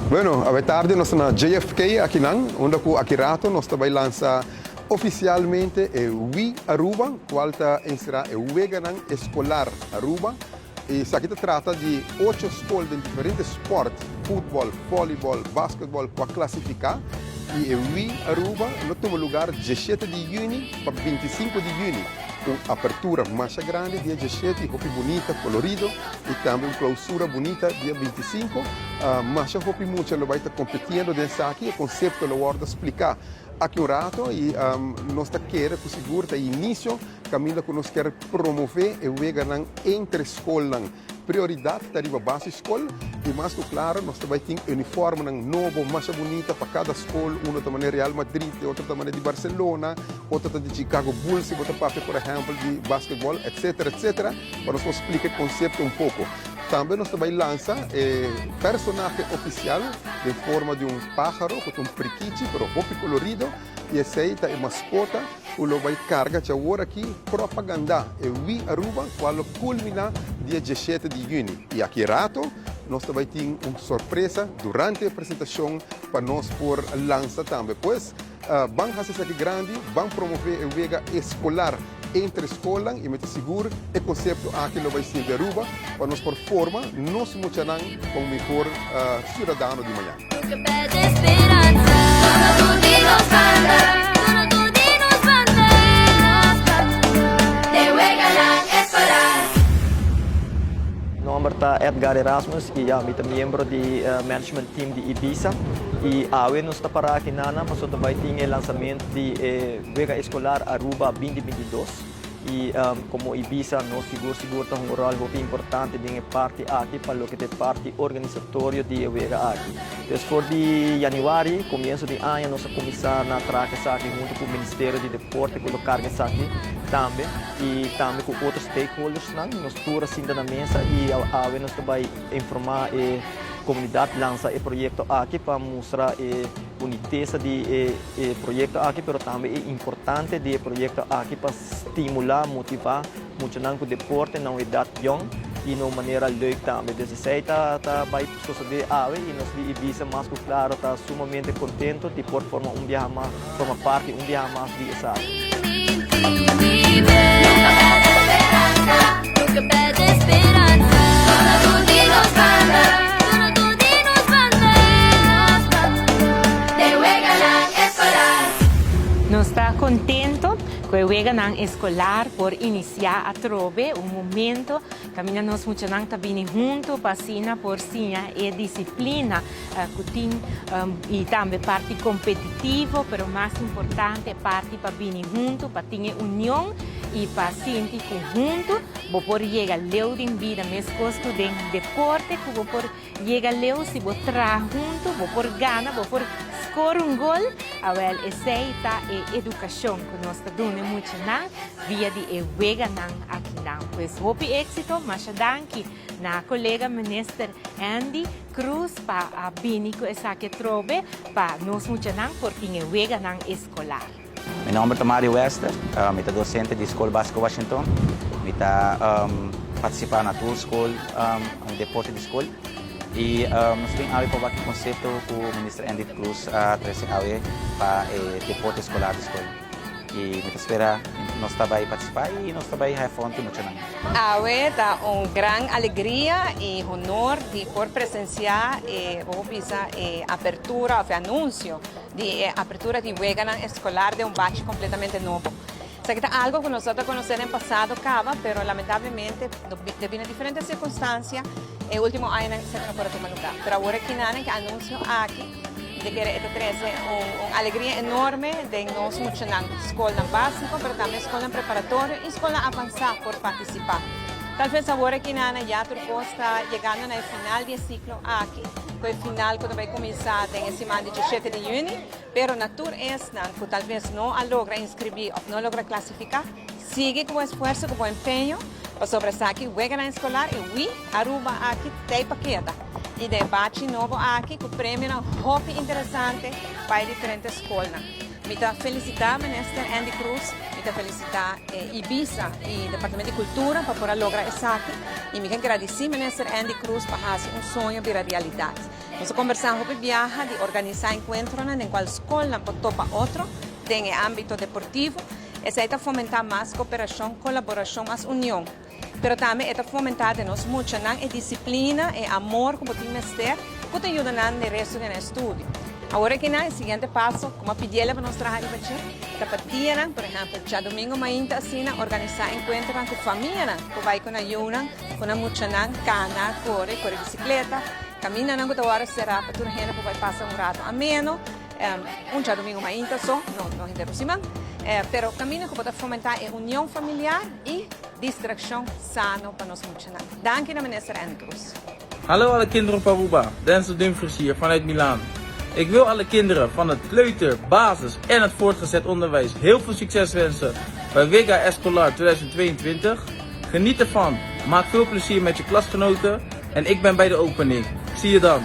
Bueno, awe tardi nos ta na JFK akinan, unda ku aki rato nos ta bai lansa ofisialmente e We Aruba, kual ta enserá e weganan eskolar Aruba. Esaki ta trata di ocho skol den diferente spòrt, futbòl, vòlibòl, basketbòl, ku a klasifiká i e We Aruba lo tuma lugar diesshete di yüni pa 25 di yüni. Un apertura masha grandi dia diesshete i hopi bunita, kolorido i tambe un klousura bunita dia 25. Masha hopi mucha lo bai ta kompetiendo den esaki. E konsepto lo wòrdu spliká aki un rato i nos ta kere ku sigur ta e inisio Kaminda ku nos kier promové e weganan entre skolnan. Prioridat ta riba base skol i mas ku klaro nos ta bai tin uniformnan nobo masha bunita pa kada skol. Uno ta manera Real Madrid, e otro ta manera di Barcelona, otro ta di Chicago Bulls si bo ta papia por ehèmpel di basketbòl etsetera etsetera pa nos por splika e konsepto un poko. Tambe nos ta bai lansa e personahe ofisial den forma di un páharo ku ta un prikichi pero hopi kolorido i esei ta e maskota. Cu lo bay carga djawor aki propaganda e We Aruba cual lo culmina dia 17 di juni. Y aki rato nos ta bay tin un sorpresa durante e presentacion pa nos por lansa tambe. Pues ban haci esaki grandi, ban promove e wega escolar entre scolnan y mi ta sigur e concepto aki lo bay sirbi Aruba pa nos por forma nos muchanan pa un mihor ciudadano di mañana. Nomber ta Edgar Erasmus y ya mi ta miembro di management team di Ibisa y awe nos ta para aki nana pasobra ta bay tin e lansamento di e Wega Escolar Aruba 2022. Y como Ibisa nos sigur sigur ta hunga un rol hopi importante den e parti aki pa loke ta e parti organisatorio di e wega aki. Pues for di januari, comienso di aña nos a cuminsa na traha esaki hunto cu Ministerio di Deporte cu lo carga esaki tambe y tambe cu otro stakeholdersnan. Nos tur a sinta na mesa y awe nos ta bay informa e comunidad lansa e proyecto aki pa mustra e bunitesa di e E proyekto aki pero tambe e importante di e proyekto aki pa stimulá, motivá muchanan ku deporte na un edat yòn i na un manera leuk tambe. Dus esei ta ta bai sosodé awe i nos di Ibisa mas ku klaro ta sumamente kontento di por forma un biaha mas, forma parti un biaha mas di esaki. Nos ta contento cu e weganan escolar por inicia atrobe, un momento caminda nos muchanan ta bini hunto pa asina por siña e disciplina cu tin y tambe parti competitivo, pero mas importante parti pa bini hunto, pa tin e union y pa sinti cu hunto bo por yega leu den bida, mescos cu den deporte cu bo por yega leu si bo traha hunto, bo por gana, bo por score un gol, awel esey ta e educacion cu nos ta duna e muchanan via di e weganan akinan. Pues hopi exito, masha danki na colega Minister Endy Croes pa a bini cu esaki atrobe pa nos muchanan por tin e weganan escolar. Mi nomber ta Mario Wester, mi ta docente di School Basico Washington. Mi ta participa na tur school deporte di school y nos bin awe pa wak e concepto cu Minister Endy Croes a trece awe pa e deporte escolar di school. Y mi ta spera nos ta bay participa y nos ta bay haya fun cu muchanan. Awe ta un gran alegria y honor di por presencia e, bo por bisa, e apertura of e anuncio di e apertura di weganan escolar den un bachi completamente nobo. Esaki ta algo cu nos a ta conoce den pasado caba, pero lamentablemente debi na diferente circunstancia e ultimo añanan esaki no por a tuma lugar. Pero awor aki nan e anuncio aki. Mi ta kere e ta trese un alegria enorme den nos muchanan, skolnan básiko pero tambe skolnan preparatorio i skolnan avansá por partisipá. Tal ves awor aki nan ya tur kos ta yegando na e final di e siklo aki, ku e final ku ta bai kuminsá den e siman di 17 di yüni, pero na tur esnan ku tal ves no a logra inskribí òf no a logra klasifiká, sigui ku bo esfuerso, ku bo empeño, pasobra esaki weganan eskolar i wi Aruba aki t'ei pa keda. I den bachi nobo aki ku premionan hopi interesante pa e diferente skolnan. Mi ta felicita Minister Endy Croes, mi ta felicita Ibisa y Departamento di Cultura pa por a logra esaki y mi ke gradici Minister Endy Croes pa haci un soño bira realidad. Nos a conversa hopi biaha di organisa encuentronan den cual scolnan por topa otro den e ambito deportivo. Esey ta fomenta mas cooperacion, colaboracion, mas union. Pero tambe e ta fomentá den nos muchanan e disiplina, e amor ku bo tin mester ku ta yuda nan den resto di nan estudio. Awor aki nan e siguiente paso ku mi a pidiel pa nos traha riba dje ta pa dianan, por ehèmpel djadumingu mainta asina, organisá enkuentronan ku famianan ku bai ku nan yunan, ku nan muchanan kana, kore, kore bisikleta, kamindanan ku ta wòrdu será pa tur hende por bai pasa un rato ameno. Un djadumingu mainta so, no no henter un siman, pero kaminda ku bo ta fomentá e union familiar i distrakshon sano pa nos muchanan. Danki na Minister Andy Croes. Hallo alle kinderen op Aruba, Denzel Dumfries hier vanuit Milaan. Ik wil alle kinderen van het kleuter, basis en het voortgezet onderwijs heel veel succes wensen bij Wega Escolar 2022. Geniet ervan, maak veel plezier met je klasgenoten en ik ben bij de opening. Zie je dan!